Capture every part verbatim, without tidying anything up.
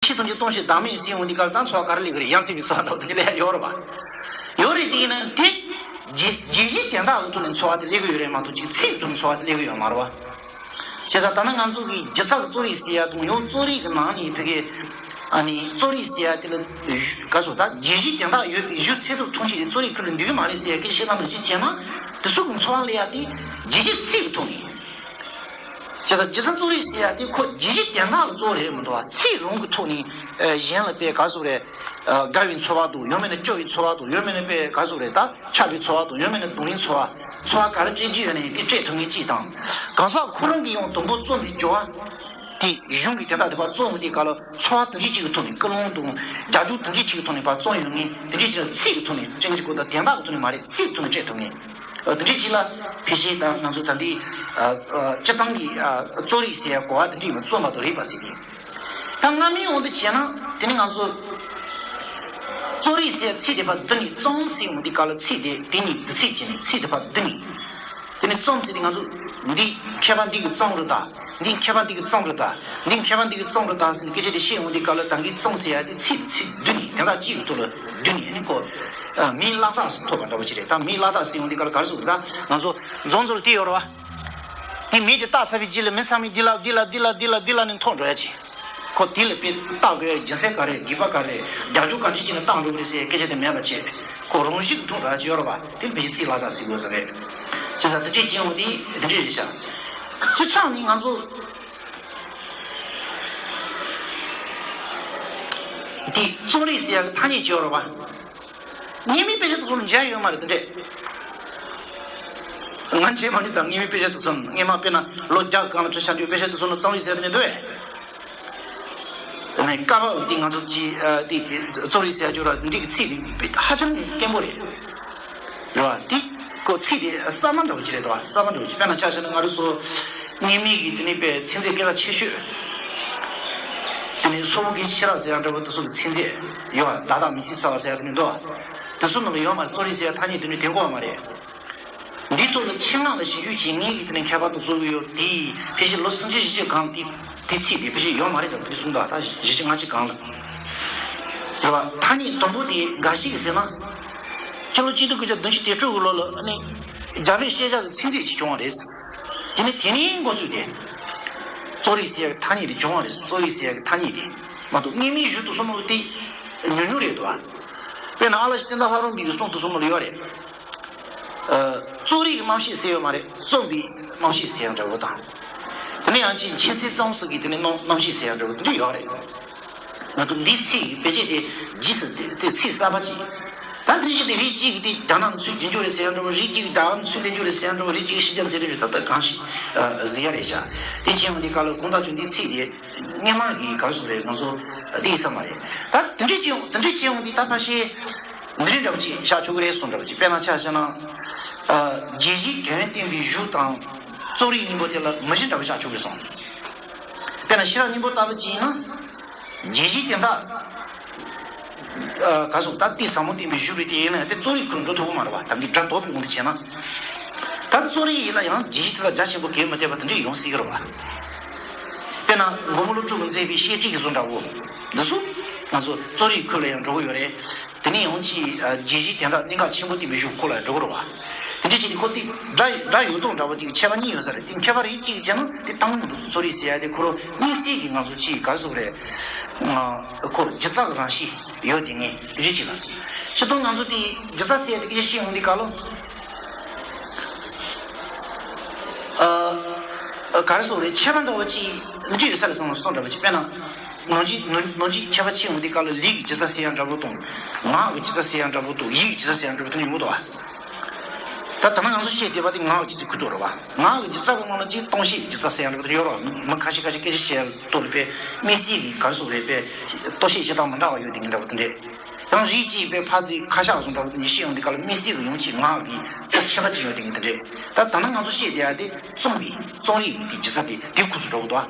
ཆེ་དང་གི་སྟོང་ཞིག་བདག་མེད་ཟིན་འོང་དུས་སྐབས་ལ་ད་འཚོ་བ་ག་རེ་སླེབས་ཀྱི་རེད། ཡང་སྲིད་པའི་འཚོ་བ་འདྲ་བོ་དེ་འདྲ་སླེབས་ཡོད་རེད་པ། ཡོད་རེད་དེ་ཡིན་ན་དེ་བརྗེད་བརྗེད་གཞི་དོན་དག་གི་ཐོག་ནས་འཚོ་བ་དེ་སླེབས་ཀྱི་ཡོད་རེད་མ་གཏོགས་ཅིག་ཚིག་གི་ཐོག་ནས་འཚོ་བ་དེ་སླེབས་ཀྱི་ཡོད་མ་རེད་པ། བྱས་ཙང་ད་ནི་ང་ཚོ་གི་སྒྱུ་རྩལ་གྱི་རྩོམ་རིག་ཟེར་ཡ་དང་ཡང་རྩོམ་རིག་གི་ནང་ནས་ཕ་གི་ཨ་ནི་རྩོམ་རིག་ཟེར་ཡ་དེ་ལ་ག་སོ་ད་བརྗེད་གཞི་དོན་དག་ཡོད་པའི་གཞུང་ཚད་ཐུབ་ཐུབ་ཅིག་གི་རྩོམ་རིག་ཁུལ་ལ་འདུས་ཀྱི་མ་རེད་ཟེར་ཡ་གི་བཤད་སྟངས་ནང་བཞིན་བྱས་ན་དེ་ཚོ་གི་འཚོ་བ་སླེབས་ཡ་དེ་བརྗེད་གཞི་ཚིག་གི་ཐོག་ནས། བྱས་ཙང་སྒྱུ་རྩལ་རྩོམ་རིག་ཟེར་ཡ་དེ་ཁོ་བརྗེད་གཞི་དོན་དག་ལ་རྩོམ་རེད་མི་འདུག་བ། ཚིག་རང་གི་ཐོག་ནས་གཞན་ལ་དཔེ་ག་སོ་རེད། དགའ་བའི་འཚོ་བ་འདུག་ཡང་མིན་ན་སྐྱོ་བའི་འཚོ་བ་འདུག་ཡང་མིན་ན་དཔེ་ག་སོ་རེད་ད། ཆགས་པའི་འཚོ་བ་དང་ཡང་མིན་ན་སྡུག་བསྔལ་འཚོ་བ། འཚོ་བ་ག་རེ་སྤྲད་ཀྱི་ཡོད་ན་ཡང་དེ་སྤྲད་ཐུབ་མཁན་གཅིག་དང་། གང་ཟག་ཁོ་རང་གིས་ཡང་དུམ་བུ་རྩོམ་པའི་སྦྱོར་བ། དེ་གཞུང་གི་དེ་དག་དེ་བར་རྩོམ་དེ་ག་ལ་འཚོ་བ་དེ་འདྲའི་གཅིག་གི་ཐོག་ནས་ཀུན་སློང་དང་རྒྱབ་ལྗོངས་དེ་འདྲའི་གཅིག་གི་ཐོག་ནས་ཕར་རྩོམ་ཡོང་ངེས་དེ་འདྲའི་གཅིག་ཚིག་གི་ཐོག་ནས་སྤྲད་མཁན་གཅིག་གོ་ད་དོན་དག་གི་ཐོག་ནས་མ་རེད་ཚིག་གི་ཐོག་ནས་སྤྲད་ཐུབ་ངེས། དེ་འདྲའི་གཅིག་ལ་ཕལ་ཆེར་ད་ང་ཚོ་ད་འདི་སྤྱི་བཏང་གི་རྩོམ་རིག་ཟེར་ཡ་གོ་བ་དེ་འདྲའི་མ་རྩོམ་པ་དང་རིག་པ་ཟེར་གི། ད་སྔ་མའི་འོག་ཏུ་བྱས་ན་དེ་ནི་ང་ཚོ་རྩོམ་རིག་ཟེར་ཚིག་དེ་ཕར་བསྡུ་ནས་རྩོམ་ཟེར་འོང་དུས་སྐབས་ལ་ཚིག་དེ་དེ་གཉིས་བསྡུ་ཚིག་བྱས་ནས་ཚིག་དེ་ཕར་བསྡུ་ནས། དེ་ནི་རྩོམ་ཟེར་དུས་ང་ཚོ་འདི་མཁས་པ་འདི་གི་རྩོམ་རེད་ད། འདི་མཁས་པ་འདི་གི་རྩོམ་རེད་ད། འདི་མཁས་པ་འདི་གི་རྩོམ་རེད་ད་ཟེར་ནས་སྐད་ཆ་དེ་བཤད་འོང་དུས་སྐབས་ལ་ད་གིན་རྩོམ་ཟེར་ཡ་དེ་ཚིག་ཚིག་བསྡུ་ནས་དེ་དག་གཅིག་གི་ཐོག་ལ་བསྡུ་ནས་ནི་ཁོ་མིང་བླ་རྟགས་སུ་ཐོབ་པ་འདྲ་པོ་ཅིག་རེད། ད་མིང་བླ་རྟགས་ཟེར་འོང་དུས་སྐབས་ལ་ག་རེ་ཟེར་དགོས་རེད། ད་ང་ཚོ་རྫོང་ཚོ་ལ་དེ་ཡོད་རེད་བ། དེ་མི་དེ་བཏགས་ཚར་བའི་རྗེས་ལ་མི་ཚང་མས་འདི་ལ་འདི་ལ་འདི་ལ་འདི་ལ་འདི་ལ་ནས་མཐོང་འགྲོ་ཡ་ཅིག་ཁོ་དེ་ལ་དཔེ་བཏགས་དགོས་ཡ་རྒྱུ་མཚན་ག་རེ་དགོས་པ་ག་རེ་རྒྱབ་ལྗོངས་ག་འདྲ་ཅིག་ནས་བཏགས་འགྲོ་གི་རེད་ཟེར་སྐད་ཆ་དེ་མེད་པ་བྱས་ཁོ་རང་བཞིན་གྱིས་མཐོང་འགྲོ་ཡ་ཅིག་ཡོད་རེད་བ། དེ་ལ་ཕལ་ཆེར་ཚིག་བླ་རྟགས་ཟེར་དགོས་ས་རེད། བྱས་ཙང་དེ་འདྲས་བྱས་འོང་དེ་དེ་འདྲས་རེད་ཤག་སྤྱི་ཆ་ནི་ང་ཚོ་དེ་རྩོམ་རིག་ཟེར་ཡ་གི་ཐ་སྙད་ཅིག་ཡོད་རེད་བ། སྔོན་མའི་དཔེ་ཆ་དེ་ཚོ་ལ་མཇལ་ཡོད་མ་རེད་དེ་འདྲས། ང་མཇལ་མ་མྱོང་དང་སྔོན་མའི་དཔེ་ཆ་དེ་ཚོ་ལ་སྔོན་མ་དཔེར་ན་ལོ་བརྒྱ་སྒང་ལ་བྲིས་བཞག་འདུག་དཔེ་ཆ་དེ་ཚོ་ལ་རྩོམ་རིག་ཟེར་དེ་མི་འདུག་གས། ནས་ཀ་བ་འོག་དེ་ང་ཚོ་ཀྱི་དེ་རྩོམ་རིག་ཟེར་རྒྱུ་ར་འདི་འདྲའི་ཚིག་དེ་ཧ་ཅང་སྐྱེན་པོ་རེད། རེད་བ། དེ་ཀོ་ཚིག་དེ་གསར་མ་འདྲ་བོ་ཅིག་རེད་དོ། གསར་མ་འདྲ་བོ་ཅིག་དཔེར་ན་ཆ་བཞག་ན་ང་རང་ཚོ་སྔོན་མའི་གི་དེ་ནས་པའི་ཚིག་མཛོད་སྐད་གྲགས་ཆེ་ཤོས། དེ་ནས་སོ་བུ་གི་ཆེ་ར་ཟེར་ཡ་འདྲ་བོ་དེ་ཚོ་གི་ཚིག་མཛོད་ཡོད་བ། བརྡ་དག་མི་ཚིག་ཟེར་བ་ཟེར་ཡ་དེ་ནས་འདུག་བ། དེ་ཚོ་ནང་ལ་ཡོད་མ་རེད། རྩོམ་རིག་ཟེར་ཡ་ཐ་སྙད་དེ་ནས་དེ་གོ་བ་མ་རེད། འདིའི་ཐོག་ལ་ཆེད་མངགས་ལ་ཞིབ་འཇུག་བྱེད་མཁན་གྱི་དེ་ནས་མཁས་པ་དང་ཚོགས་ཀྱི་ཡོད་དེ་ཕལ་ཆེར་ལོ་སུམ་ཅུ་བཞི་བཅུ་གང་དེ་དེ་ཚིག་དེ་ཕལ་ཆེར་ཡོད་མ་རེད་དམ་དེ་གསུངས་འདུག་ད་བཞི་བཅུ་ལྔ་བཅུ་གང་ལ། རེད་བ། ཐ་སྙད་དུམ་བུ་དེ་འགའ་ཞིག་གིས་ཟེར་ན། སྤྱི་ལོ་གཅིག་སྟོང་དགུ་བརྒྱ་བདུན་ཅུ་དོན་དྲུག་གི་ལོ་ལ་ཨ་ནི་རྒྱ་བོད་ཤེས་བྱ་གི་ཚིག་མཛོད་ཅིག་བྱུང་བ་རེད། དེ་ནི་དེ་ནས་འགོ་བཙུགས་ཏེ། རྩོམ་རིག་ཟེར་ཡ་གི་ཐ་སྙད་དེ་བྱུང་བ་རེད། རྩོམ་རིག་ཟེར་ཡ་གི་ཐ་སྙད་དེ་མ་གཏོགས་སྔོན་མའི་གཞུག་ཏུ་སོང་ནོ་དེ་ཉུང་ཉུང་རེད་འདུག་བ། དཔེར་ན་ཨ་ལ་ཞེ་བསྟན་དར་ལྷ་རམས་པའི་གི་གསུང་དུ་སོང་ནོ་ལ་ཡོད་རེད། རྩོམ་རིག་གི་རྣམ་བཤད་ཟེར་ཡོད་མ་རེད། རྩོམ་པའི་རྣམ་བཤད་ཟེར་ཡང་འདྲ་བོ་དང་། དེ་ནས་ཡང་ཅིག་མཁྱེན་བརྩེ་རྩོམ་གསུམ་གྱི་དེ་ནས་རྣམ་རྣམ་བཤད་ཟེར་ཡང་འདྲ་བོ་དེ་འདྲ་ཡོད་རེད། ང་ཚོ་འདིའི་ཚིག་གི་བེད་སྤྱད་དེ་རྗེས་སུ་དེ་དེ་ཚིག་གསར་པ་ཅིག་ད་དེ་རིགས་ཀྱི་དེ་རིགས་གཅིག་གི་དེ་རྒྱ་ནག་ཚུར་རྒྱུན་འཇུག་རེད་ཟེར་ཡང་འདྲ་བོ། རིགས་གཅིག་གི་རྒྱ་གར་ཚུར་ལེན་རྒྱུ་རེད་ཟེར་ཡང་འདྲ་བོ། རིགས་གཅིག་གི་ཕྱི་རྒྱལ་ཚུར་ལེན་རྒྱུ་ད་ལྟ་གང་ཞིག་ཟེར་ཡ་རེད་ཤག་དེ་བྱས་ཡོང་དེ་ག་ལ་གོང་ཐག་ཆོད་འདིའི་ཚིག་དེ། སྔོན་མ་གི་ག་རེ་ཟེར་རེད། ང་ཚོ་འདི་ཡིན་ས་མ་རེད། ད་དེ་འདྲས་བྱས་ཡོང་དེ་འདྲས་བྱས་ཡོང་དེ་ད་ཕལ་ཆེར་འདི་འདྲས་འདྲ་བོ་ཅིག་བཞག་ཆོག་གི་རེད་གསུངས་འདྲ་བོ་ཅིག་དཔེར་ན་ཆ་བཞག་ན། བརྗེད་གཞིའི་དོན་བསྟན་པའི་གཞུང་དང་རྩོམ་རིག་གཉིས་པོ་དེ་ལ་མི་གཞི་འདྲ་བོ་བཞག་ཆོག་གི་རེད་གསུངས། དཔེར་ན་ཤེས་རབ་སྙིང་པོ་ལྟ་བུ་ཅིག་ཡིན་ན། བརྗེད་གཞི་དེ་དག་ག་སོང་ད་དེ་ཟབ་མོ་བསྟན་པའི་གཞུང་རེད་དེ་ཡིན་ན་དེ་རྩོམ་རིག་ཁུལ་འགྲོ་ཐུབ་ཀྱི་མ་རེད་བ། ད་གི་སྒྲ་དོག་པའི་དབང་དུ་བྱས་ན། ད་རྩོམ་རིག་ཡིན་ལ་ཡང་བརྗེད་གཞི་དེ་དག་རྒྱ་ཆེན་པོ་གལ་མི་འདེབས་པ་དེ་འདྲས་ཡོང་སྲིད་ཀྱི་རེད་བ། དཔེར་ན་མགོན་པོ་ཀླུ་སྒྲུབ་ཀྱིས་མཛད་པའི་བཤད་ཁྲིད་ཀྱི་བཟོ་འདྲ་བོ། འདི་ཚོ་ང་ཚོ་རྩོམ་རིག་ཁུལ་ལ་ཡང་འགྲོ་གི་ཡོད་རེད། དེ་ནས་ཡང་ཅིག་རྒྱལ་སྤྱིའི་དན་རྟགས་གནད་འགག་ཆེན་པོ་བསྟན་པའི་གཞུང་ཁོ་ལ་འགྲོ་གི་རེད་བ། དེ་འདྲ་བྱས་ནས་ཁོ་དེ་སྒྲ་སྒྲ་ཡོད་དོ་འདྲ་བ་ཅིག་ཁྱད་པར་གཉིས་ཡོད་ས་རེད། དེ་ཁྱད་པར་རིགས་གཅིག་བྱས་ན་དེ་བཏང་མི་འདུག་རྩོམ་རིག་ཟེར་ཡ་དེ་ཁོ་རང་དམིགས་བསལ་གྱི་ང་ཚོ་ཅིག་ག་རེ་ཟེར་དགོས་རེད། ཁོ་སྒྱུ་རྩལ་གྱི་རང་བཞིན་ཡོད་དེ་ངས་དེ་འདྲ་ཅིག་ལ། སྤྱིར་བཏང་ང་ཚོ་དེ་སྒྱུ་རྩལ་ཟེར་ཡ་དེ་སྐད་ཆ་བཤད་ཡོང་དུས་སྐབས་ལ། ཨ་ག་རེ་ཟེར་དགོས་རེད། ཁྱད་པར་འདྲ་བ་ཅིག་འདི་ཡོད་ས་རེད་བསམ་བསམ་འདྲ་བ་ཅིག་དཔེར་ན། ནང་གཞི་ནང་ནང་གཞི་ཁྱད་པར་ཕྱེ་ཡོང་དུས་སྐབས་ལ་ལུས་ཀྱི་སྒྱུ་རྩལ་ཟེར་ཡ་འདྲ་པོ་དང་། ངག་གི་སྒྱུ་རྩལ་ཟེར་ཡ་འདྲ་པོ་དང་། ཡིད་ཀྱི་སྒྱུ་རྩལ་ཟེར་ཡ་འདྲ་པོ་དེ་ཡོང་གི་འདུག་བ། ད་ད་ནང་ང་ཚོ་བཤད་བསྡད་པ་དེ་ངག་གི་སྒྱུ་རྩལ་ཁུལ་དུ་རེད་བ། ངག་གི་སྒྱུ་རྩལ་གྱི་ནང་ལ་ཅིག་སྟོང་བཤད་ཀྱི་སྒྱུ་རྩལ་ཟེར་ཡ་འདྲ་པོ་དེ་ཡོད་རེད་བ། མི་ཁ་ཤས་ཁ་ཤས་སྐད་ཆ་བཤད་ཡ་ཐོག་ལ་དཔེ་དམིགས་བསལ་གྱི་ག་རེ་ཟེར་དགོས་རེད། དཔེ་སྟོང་བཤད་བྱེད་སྟངས་མི་འདྲ་བ་ཡོད་དེ་ངེས་འདྲ་པོ་དེ་འདྲས། ཡང་རིགས་གཅིག་པའི་ཕར་ཚིག་ཁ་ཤགས་བཟོ་འདྲ་བོ་དེ་འདྲ་བཤད་ཡོང་དུས་སྐབས་ལ་དམིགས་བསལ་གྱི་ཡང་ཅིག་ངག་གི་རྩ་ཁྱད་པར་ཅིག་ཡོད་དེ་ངེས་དེ་འདྲས། ད་ད་ནང་ང་ཚོ་བཤད་བསྡད་ཡ་དེ་རྩོམ་པའི་རྩོམ་རིག་གི་དེ་སྒྱུ་རྩལ་དེ་དེ་ཁུ་ཚུར་འདྲ་བོ་འདུག་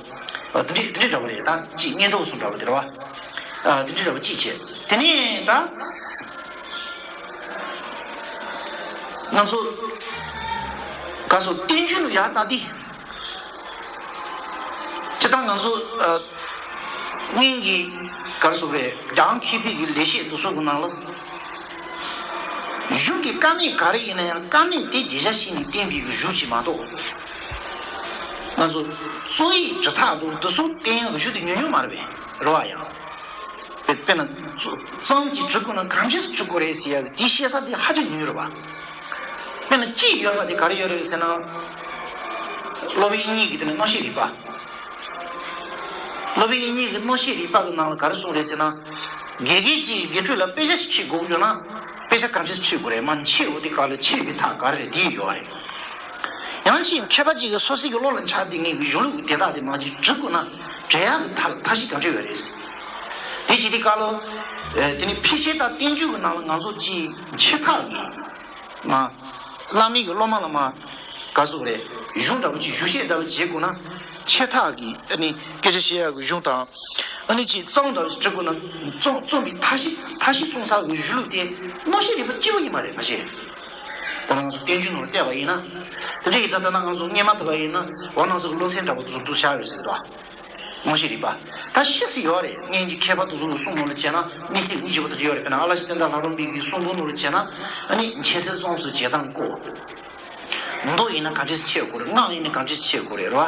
ཨ། དེ་འདྲས་དེ་འདྲས་འདྲ་བོ་རེད། ད་ཅིག་སྙན་གྲགས་སུ་འདྲ་བོ་དེ་རེད་བ། དེ་འདྲས་འདྲ་བོ་ཅིག་བྱས། དེ་ནས་ད་ང་ཚོ་ག་སོ་བསྟན་བཅོས་ལ་ཡར་ལྟ་དུས། སྤྱིར་བཏང་ང་ཚོ་ཨ། སྔོན་གྱི་ག་རེ་ཟེར་རེད། སྦྲང་མཁས་པའི་གི་ལེགས་བཤད་དེ་ཚོ་གི་ནང་ལ། གཞུང་གི་དཀའ་གནད་ག་རེ་ཡིན་ན་ཡང་དཀའ་གནད་དེ་རྒྱས་ཆ་བཤད་ནས་བསྟན་པའི་གི་གཞུང་ཞིག་མ་གཏོགས། ང་ཚོ་རྩོམ་ཡིག་འབྲི་ཐག་དང་དེ་ཚོ་བསྟན་ཡག་གི་གཞུང་དེ་ཉུང་ཉུང་མ་རེད་པས། རེད་བ་ཡང་། དཔེ་དཔེར་ན་རྩོམ་གྱི་འབྲི་དགོས་ན་གང་ཅི་ཞིག་འབྲི་དགོས་རེད་ཟེར་ཡག་གི་དེའི་བཤད་ས་དེ་ཧ་ཅང་ཉུང་རེད་བ། དཔེར་ན་གཅིག་ཡོད་པ་དེ་ག་རེ་ཡོད་རེད་ཟེར་ན། སློབ་དཔོན་དབྱིག་གཉེན་གྱི་དེ་ནི་རྣམ་བཤད་རིག་པ། སློབ་དཔོན་དབྱིག་གཉེན་གྱི་རྣམ་བཤད་རིག་པ་གི་ནང་ལ་ག་རེ་གསུངས་རེད་ཟེར་ན། དགེ་རྒན་གཅིག་གིས་དགེ་ཕྲུག་ལ་དཔེ་ཆ་ཞིག་ཁྲིད་དགོས་ཀྱི་ཡོད་ན། དཔེ་ཆ་གང་འདྲ་ཞིག་ཁྲིད་དགོས་རེད། མ་ཁྲིད་འོ་དེ་ག་ལ་ཁྲིད་པའི་ཐབས་ག་རེ་རེད། དེ་ཡོད་རེད། ཡང་ཅིག་མཁས་པ་གཅིག་གིས་སོ་སོའི་གི་བློ་ལ་འཆར་བསྡད་མཁན་གྱི་གཞུང་ལུགས་དེ་དག་དེ་མ་གཅིག་འབྲི་དགོས་ན། འབྲི་ཡག་གི་ཐབས་ཐབས་ཤེས་གང་འདྲ་ཡོད་རེད། དེ་བྱས་དེ་ག་ལ། དེ་ནི་ཕལ་ཆེར་ད་བསྟན་བཅོས་ཀྱི་ནང་ལ་ང་ཚོ་གཅིག་འཆད་ཐབས་ཀྱི། མ། བླ་མའི་གི་སློབ་མ་ལ་མ། ག་ཟེར་རེད། གཞུང་འདྲ་པོ་ཅིག་ཞུ་ཤེས་འདྲ་པོ་བྱེད་དགོས་ན། འཆད་ཐབས་ཀྱི་ཨ་ནི་སྐད་ཆ་བཤད་ཡག་གི་གཞུང་དང་། ཨ་ནི་ཅིག་རྩོམ་འདྲ་པོ་ཅིག་འབྲི་དགོས་ན། རྩོམ་རྩོམ་པའི་ཐབས་ཤེས་ཐབས་ཤེས་གསུང་ས་གི་གཞུང་ལུགས་དེ་རྣམ་བཤད་རིག་པ་གཅིག་པོ་ཡིན་པ་རེད་མ་གཞི། ད་ང་ཚོ་བསྟན་བཅོས་ནང་ལ་བལྟས་པ་ཡིན་ན། དེ་འདྲ་ཡིན་ཙང་ད་ལྟ་ང་ཚོ་སྔོན་མ་ལྟ་བ་ཡིན་ན་འོ་ན་ཟེར་གི་སློབ་ཚན་འདྲ་པོ་དེ་ཚོ་འདུག་བཞག་ཡོད་ཟེར་གི་འདུག་རྣམ་བཤད་རིག་པ། ད་ཤེས་སུ་ཡོད་རེད། སྔོན་གྱི་མཁས་པ་དེ་ཚོ་གི་གསུང་ནང་ལ་བྱས་ན་དམིགས་བསལ་གྱི་བྱེད་པོ་དེ་འདྲ་ཡོད་རེད། དཔེར་ན་ཨ་ལ་ཤི་སྟན་ད་ལྷ་རམས་པའི་གི་གསུང་འབུམ་ནང་ལ་བྱས་ན། ཨ་ནི་འཆད་ཚུལ་རྩོམ་གསུམ་བྱེད་སྟངས་སྐོར། མདོ་ཡིན་ན་ག་འདྲས་འཆད་དགོས་རེད། སྔགས་ཡིན་ན་ག་འདྲས་འཆད་དགོས་རེད། རེད་བ།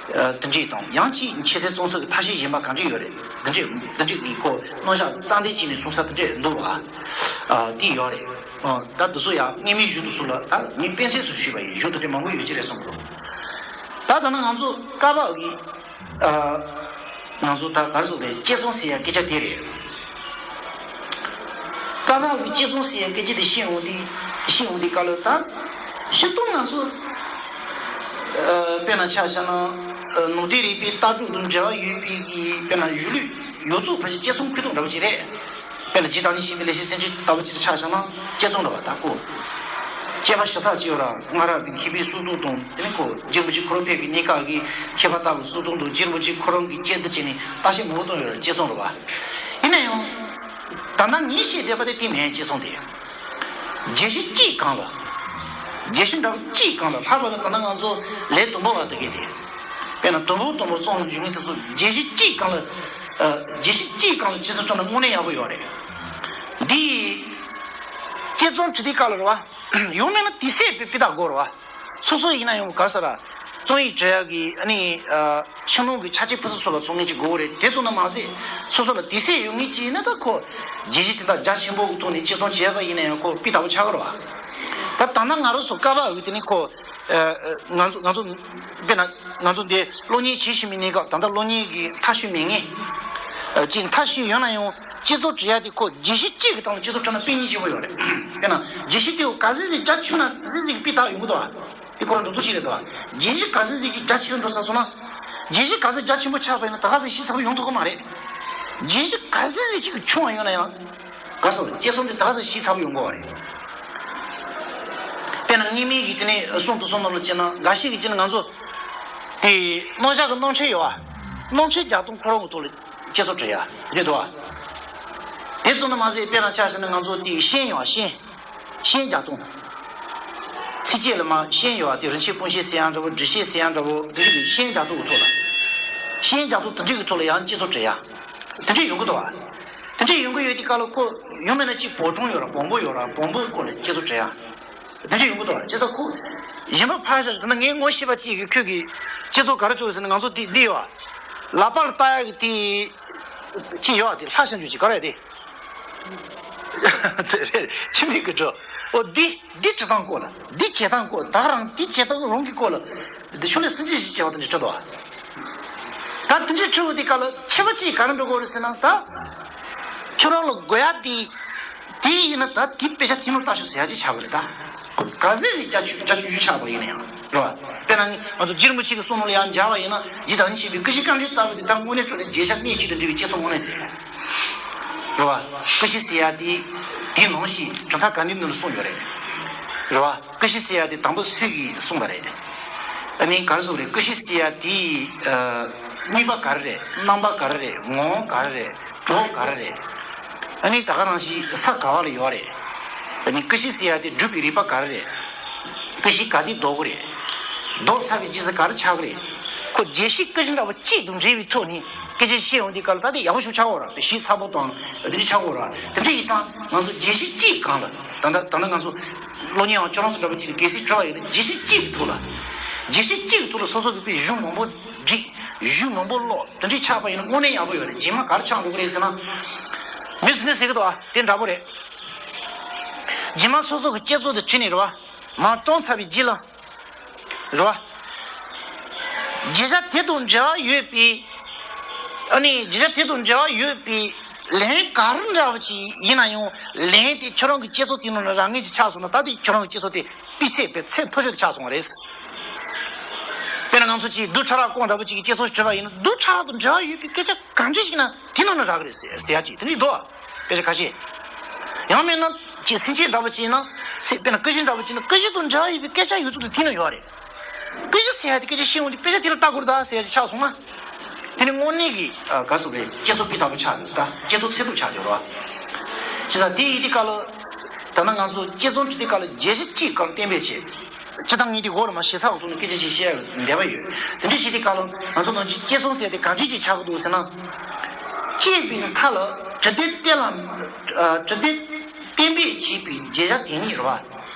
ཨ། དེ་འདྲས་དང་ཡང་ཅིག་འཆད་ཚུལ་རྩོམ་གསུམ་གྱི་ཐབས་ཤེས་གཞན་པ་ག་འདྲས་ཡོད་རེད། དེ་འདྲས་དེ་འདྲས་ཀྱི་སྐོར་རྣམ་གཞག་རྩ་འདོན་བྱས་ནས་གསུང་ས་དེ་འདྲས་འདུག་བ། ཨ། དེ་ཡོད་རེད། ཨ། ད་དེ་ཚོ་ཡང་སྔོན་མའི་གཞུང་དེ་ཚོ་ལ་ད་ངས་དཔེ་མཚོན་ཞིག་ཞུས་པ་ཡིན། གཞུང་དེ་འདྲས་མང་པོ་ཡོད་ཀྱི་རེད་བསམ་གི་འདུག་ད་ད་ནི་ང་ཚོ་བཀའ་བབས་ཀྱི། ཨ། ང་ཚོ་ད་ག་རེ་ཟེར་རེད། དཔྱད་རྩོམ་ཟེར་ཡ་སྐད་ཆ་དེ་རེད། བཀའ་བབས་ཀྱི་དཔྱད་རྩོམ་ཟེར་ཡ་སྐད་ཆ་དེ་བཤད་འོང་དུས། བཤད་འོང་དུས་སྐབས་ལ་ད། སྤྱིར་བཏང་ང་ཚོ། ཨ། དཔེར་ན་ཆ་བཞག་ན། ཨ། ནང་བསྟན་རིག་པའི་ལྟ་གྲུབ་དང་འབྲེལ་བ་ཡོད་པའི་གི་དཔེར་ན་གཞུང་ལུགས་ཡོངས་རྫོགས་ཕལ་ཆེར་དཔྱད་རྩོམ་ཁོ་ཐག་འདྲ་པོ་ཅིག་རེད། དཔེར་ན་རྗེ་བདག་ཉིད་ཆེན་པོའི་ལེགས་བཤད་རྩོམ་རིག་ལྟ་བུ་ཅིག་ཆ་བཞག་ན་དཔྱད་རྩོམ་འདྲ་བ་ད་ཁོ། དཔྱད་པ་ཞིབ་ཚགས་ཅིག་ཡོད་ར། སྔ་རབས་པའི་མཁས་པའི་གསུང་རྩོམ་དང་དེ་ནས་ཁོ་རྗེ་རིན་པོ་ཆེ་ཁོ་རང་ཕེབས་པའི་གནས་སྐབས་ཀྱི་མཁས་པ་ལྟ་བུའི་གསུང་རྩོམ་དང་། རྗེ་རིན་པོ་ཆེ་ཁོ་རང་གི་དཔྱད་བསྡུར་བྱས་ནས་བརྟག་དཔྱད་མང་པོ་བཏང་ཡོད་ར། དཔྱད་རྩོམ་རེད་བ། ཡིན་ན་ཡང་། ད་ལྟ་ངས་བཤད་བསྡད་པ་དེ་དེ་མིན། དཔྱད་རྩོམ་དེ། བརྗོད་གཞི་གཅིག་སྒང་ལ། བརྗོད་གཞི་འདྲ་པོ་གཅིག་སྒང་ལ་ལྷག་པར་དུ་ད་ལྟ་ང་ཚོ་ལས་དུམ་བུ་བ་དེ་གས་དེ། དཔེར་ན་དུམ་བུ་དུམ་བུ་རྩོམ་ལ་འཇུག་མཁན་དེ་ཚོ་བརྗོད་གཞི་གཅིག་སྒང་ལ། ཨ། བརྗོད་གཞི་གཅིག་སྒང་ལ་དཔྱད་རྩོམ་བྱས་ན་དངོས་གནས་ཡག་པོ་ཡོད་རེད། འདི། དཔྱད་རྩོམ་བྲིས་དུས་སྐབས་ལ་རེད་བ། ཡང་མིན་ན་དུས་ཚོད་དཔེ་དཔེ་ལྟ་དགོས་རེད་བ། སོ་སོ་ཡིན་ན་ཡང་ག་རེ་ཟེར་ར། རྩོམ་ཡིག་འབྲི་ཡག་གི་ཨ་ནི། ཨ། ཤུལ་ནང་གི་ཕྱག་ཕྱི་ཕུན་སུམ་ཚོགས་པ་བཙལ་མཁན་ཅིག་དགོས་རེད། དེ་ཙམ་ན་མ་ཟད། སོ་སོ་ལ་དུས་ཚོད་ཡོད་མཁན་ཅིག་ཡིན་ན་ད་ཁོ། བརྗོད་གཞི་དེ་དག་རྒྱ་ཆེན་པོ་གི་ཐོག་ནས་དཔྱད་རྩོམ་བྱས་པ་ཡིན་ན་ཡང་ཁོ་སྤུས་དག་པོ་ཆགས་ཀྱི་རེད་བ། ད་ད་ལྟ་ང་རང་ཚོ་བཀའ་བབས་ཀྱི་དེ་ནི་ཁོ། ཨ། ཨ། ང་ཚོ་ང་ཚོ། དཔེར་ན། ང་ཚོ་འདི་སློབ་གཉེར་བྱེད་བཞིན་པའི་གནས་སྐབས། ད་ལྟ་སློབ་གཉེར་གྱི་མཐར་ཕྱིན་མེད་མཁན། ཨ། ཅིག་མཐར་ཕྱིན་ཡོད་ན་ཡང་དཔྱད་རྩོམ་བྲིས་ཡག་དེ་ཁོ་བརྗོད་གཞི་གཅིག་གི་སྟེང་ལ་དཔྱད་རྩོམ་བྲིས་ན་དཔེ་སྙིང་རྗེ་པོ་ཡོད་རེད། དཔེར་ན་བརྗོད་གཞི་དེ་ག་ཚོད་ཅིག་རྒྱ་ཆེ་ན་ཚོད་ཅིག་སྤུས་དག་ཡོང་གི་འདུག་བ། དེ་ཁོ་རང་འགྲོ་འདུག་ཅིག་རེད་འདུག་བ། བརྗོད་གཞི་ག་ཚོད་ཅིག་རྒྱ་ཆེ་རུ་འགྲོ་ས་སོང་ན། བརྗོད་གཞི་ག་ཚོད་རྒྱ་ཆེན་པོ་ཆགས་པ་ཡིན་ན་ད་ག་ཚོད་ཞིབ་ཚགས་པོ་ཡོང་ཐུབ་ཀྱི་མ་རེད། བརྗོད་གཞི་ག་ཚོད་ཅིག་ཆུང་བ་ཡོད་ན་ཡང་། ག་སོང་དཔྱད་རྩོམ་དེ་ད་ག་ཚོད་ཞིབ་ཚགས་པོ་ཡོང་གི་རེད། དཔེར་ན་སྔོན་མའི་གི་དེ་ནས་གསུང་དུ་གསུང་ནང་ལ་བྱས་ན། འགའ་ཤས་ཀྱིས་བྱས་ན་ང་ཚོ་དེ་རྣམ་གཞག་གི་རྣམ་འཕྲུལ་ཡོད་བ། རྣམ་འཕྲུལ་རྒྱག་སྟངས་ཁོ་རང་གི་ཐོག་ལ་དཔྱད་རྩོམ་བྲིས་ཡག་དེ་འདྲ་འདུག་བ། དེ་སོང་ན་མ་ཟད། དཔེར་ན་ཆ་བཞག་ན་ང་ཚོ་དེ་ཤན་ཡོད་བ། ཤན། ཤན་རྒྱག་སྟངས། ཚིགས་བཅད་ལ་མ་ཤན་ཡོད་བ། དེ་རིན་ཆེན་སྤུངས་ཤད་ཟེར་ཡག་འདྲ་བོ། འབྲི་ཤད་ཟེར་ཡག་འདྲ་བོ། དེ་འདྲ་གི་ཤན་རྒྱག་སྟངས་ཀྱི་ཐོག་ལ། ཤན་རྒྱག་སྟངས་དེ་འདྲ་གི་ཐོག་ལ་ཡང་དཔྱད་རྩོམ་བྲིས་ཡག་དེ་འདྲ་ཡོང་གི་འདུག་བ། དེ་འདྲ་ཡོང་གི་ཡོད་དུས་སྐབས་ལ་ཁོ་ཡང་མིན་ན་ཅིག་བོགས་ཀྲོང་ཡོད་ར། བོང་བུ་ཡོད་ར། བོང་བུའི་སྐོར་ལ་དཔྱད་རྩོམ་བྲིས་ཡག་དེ་འདྲ་ཡོང་གི་འདུག་བ། བྱས་ཙང་ཁོ་གཞན་པ་ཕར་བཞག་ད་ནི་ངས་ངོ་ཤེས་པ་ཅིག་གིས་ཁོས་གི་དཔྱད་རྩོམ་ག་རེ་བཅོས་ཟེར་ན། ང་ཚོ་དེ་འདི་ཡོད་བ། ལག་པ་ལ་བཏགས་ཡག་གི་དེ་ཅིག་ཡོད་བ། དེ་ལྷ་ཤ་འཇུ་ཅིག་ག་རེ་དེ། དེ་རེད། ཁྱིམ་མི་གི་འགྲོ། འོ་འདི། འདི་བྲི་སྟངས་སྐོར་ལ། འདི་བྱེད་སྟངས་སྐོར། ད་ག་རང་འདི་བྱེད་སྟངས་རང་གི་སྐོར་ལ། འདི་ཤུགས་ལས་སུན་འབྱིན་ཞིག་བྱས་པ་དེ་འདྲ་བྲིས་འདུག་བ། ད་དེ་འདྲ་བྲིས་པ་དེ་ག་ལ་ཁྱད་པར་ཅིག་ག་རེ་འགྲོ་གི་རེད་ཟེར་ན། ད་ཁྱོད་རང་ལ་དགོས་ཡག་དེ། དེ་ཡིན་ན་ད་དེ་དཔེ་ཆ་དེ་ནང་ལྟ་ཤོག་ཟེར་ཡག་ཅིག་ཆགས་པ་རེད་ད། ག་ཚོད་ཅིག་རྒྱ་ཆུང་རྒྱ་ཆུང་ཆུང་ཆགས་པ་ཡིན་ན་ཡང་། རེད་བ། དཔེར་ན་ང་ཚོ་རྗེ་རིན་པོ་ཆེ་གི་གསུང་ནང་ལ་ཡང་མཇལ་བ་ཡིན་ན། རྗེ་བདག་ཉིད་ཆེན་པོའི་ཀུན་གཞི་དཀའ་འགྲེལ་ལྟ་བུ་དེ་ད་དངོས་གནས་དྲང་གནས་བརྗོད་བྱ་གནད་གཅིག་ཏུ་འདྲིལ་བའི་དཔྱད་རྩོམ་དངོས་གནས་དེ་རེད། རེད་བ། ཀུན་གཞི་ཟེར་ཡག་དེ་དེའི་ནང་བཞིན་གྲུབ་མཐའ་དགའ་ལྡན་ནང་ལ་གསུངས་ཡོད་རེད། རེད་བ། ཀུན་གཞི་ཟེར་ཡག་དེ་དང་པོ་སུས་ཀྱིས་གསུངས་པ་རེད། ཨ་ནི་ག་རེ་ཟེར་རེད། ཀུན་གཞི་ཟེར་ཡག་དེ། ཨ། དམིགས་པ་ག་རེ་རེད། རྣམ་པ་ག་རེ་རེད། ངོ་བོ་ག་རེ་རེད། གྲོགས་ག་རེ་རེད། ཨ་ནི་ད་ག་རང་བཞིན་ས་ག་བ་ལ་ཡོད་རེད། ཨ་ནི་ཀུན་གཞི་ཟེར་ཡག་དེ་སྒྲུབ་པའི་རིགས་པ་ག་རེ་རེད། ཀུན་གཞི་ག་དེ་ལྡོག་གི་རེད། ལྡོག་ཚར་བའི་རྗེས་སུ་ག་རེ་ཆགས་ཀྱི་རེད། ཁོ་བརྗོད་གཞི་ཀུན་གཞི་འདྲ་བོ་གཅིག་ཏུ་འདྲེས་པའི་ཐོག་ནས། སྐད་ཆ་བཤད་ཡོང་དུས་སྐབས་ལ་ད་དེ་ཡག་པོ་ཞིག་ཆགས་ཡོད་རེད་པ། གཞི་ཚ་པོ་དང་དེ་འདྲ་ཆགས་ཡོད་རེད་པ། དེ་འདྲ་ཡིན་ཙང་ང་ཚོ་བརྗོད་གཞི་གཅིག་སྒང་ལ་ད་ལྟ་ད་ལྟ་ང་ཚོ་གློག་བརྙན་ཁྱོད་རང་ཚོ་འདྲ་པོ་ཅིག་གལ་སྲིད་བྲིས་པ་ཡིན་ན་བརྗོད་གཞི་གཅིག་གི་ཐོག་ལ། བརྗོད་གཞི་གཅིག་གི་ཐོག་ལ་སོ་སོ་གི་དཔེ་གཞུང་མང་པོ་བསྒྲིགས། གཞུང་མང་པོ་ཀློག། དེ་འདྲ་ཆགས་པ་ཡིན་ན་དངོས་གནས་ཡག་པོ་ཡོད་རེད། རྗེས་མ་ག་རེ་ཆགས་འགྲོ་གི་རེད་ཟེར་ན། མི་ཚོ་ནས་ཟེར་གི་འདུག་ཨ། དེ་འདྲ་པོ་རེད། རྗེས་མ་སོ་སོ་གི་དཔྱད་རྩོམ་དེ་བྲིས་ནས་རེད་པ། མར་བཀྲམ་ཚར་བའི་རྗེས་ལ། རེད་པ། བརྗོད་བྱ་དེ་དང་འབྲེལ་བ་ཡོད་པའི། ཨ་ནི་བརྗོད་བྱ་དེ་དང་འབྲེལ་བ་ཡོད་པའི་ལན་ག་རེ་འདྲ་བ་ཅིག་ཡིན་ན་ཡང་ལན་དེ་ཁྱོད་རང་གི་དཔྱད་རྩོམ་དེ་ནང་ལ་རག་མཁན་ཅིག་ཆགས་སོང་ན། ད་དེ་ཁྱོད་རང་གི་དཔྱད་རྩོམ་དེ་སྤུས་ཚད་དཔེ་ཚད་མཐོ་ཤོས་དེ་ཆགས་སོང་བ་རེད། དཔེར་ན་ང་ཚོ་ཅིག་རྡུལ་ཕྲ་རབ་ཀོང་འདྲ་པོ་ཅིག་གི་དཔྱད་རྩོམ་བྲིས་པ་ཡིན་ན། རྡུལ་ཕྲ་རབ་དང་འབྲེལ་བ་ཡོད་པའི་སྐད་ཆ་གང་འདྲ་ཞིག་ན་དེ་ནང་ལ་རག་གི་རེད་ཟེར་ཟེར་ཡ་ཅིག་དེ་འདྲ་འདུག་ཨ། དཔེ་ཆ་ཁ་ཤས། ཡང་མིན་ན་ཅིག་སེམས་ཅན་འདྲ་པོ་ཅིག་ཡིན་ན། སེ་དཔེར་ན་ཀུ་ཤུ་འདྲ་པོ་ཅིག་ཡིན་ན། ཀུ་ཤུ་དང་འབྲེལ་བ་ཡོད་པའི་སྐད་ཆ་ཡོད་ཚད་དེ་དེ་ནང་ཡོད་རེད། ཀུ་ཤུ་ཟེར་ཡ་དེ་སྐད་ཆ་བཤད་འོང་དུས་དཔེ་ཆ་དེ་ལ་ལྟ་དགོས་རེད་ད་ཟེར་ཡ་ཅིག་ཆགས་སོང་ན། དེ་ནི་དངོས་གནས་ཀྱི་ཨ་ག་ཟེར་དགོས་རེད། དཔྱད་རྩོམ་སྤུས་དག་པོ་ཆགས་འདུག་ད་དཔྱད་རྩོམ་ཚད་ཐུབ་ཆགས་འདུག་རེད་པ། བྱས་ཙང་དེ་ཡིན་དུས་སྐབས་ལ། ད་ལྟ་ང་ཚོ་དཔྱད་རྩོམ་བྲིས་དུས་སྐབས་ལ་བརྗོད་གཞི་གཅིག་སྒང་གཏན་འབེབས་བྱས། སྤྱིར་བཏང་ངས་དེ་འགོ་རུ་མ་ཞེ་ས་འོག་ཏུ་ནས་སྐད་ཆ་ཞིག་བཤད་འདོད་པ་ཡོད། དེ་འདྲ་བྱེད་དུས་སྐབས་ལ་ང་ཚོ་ནང་ཆོས་དཔྱད་རྩོམ་ཟེར་དེ་གང་ཅིའི་ཆེད་ཆགས་ཀྱི་འདུག་ཟེར་ན། དཔྱད་པའི་མཐའ་ལ་དྲི་དེབ་གཏན་ལ། ཨ། དྲི་དེབ་གཏན་འབེབས་བྱས་པའི་བརྗོད་བྱ་དེ་ཉིད་རེད་པ།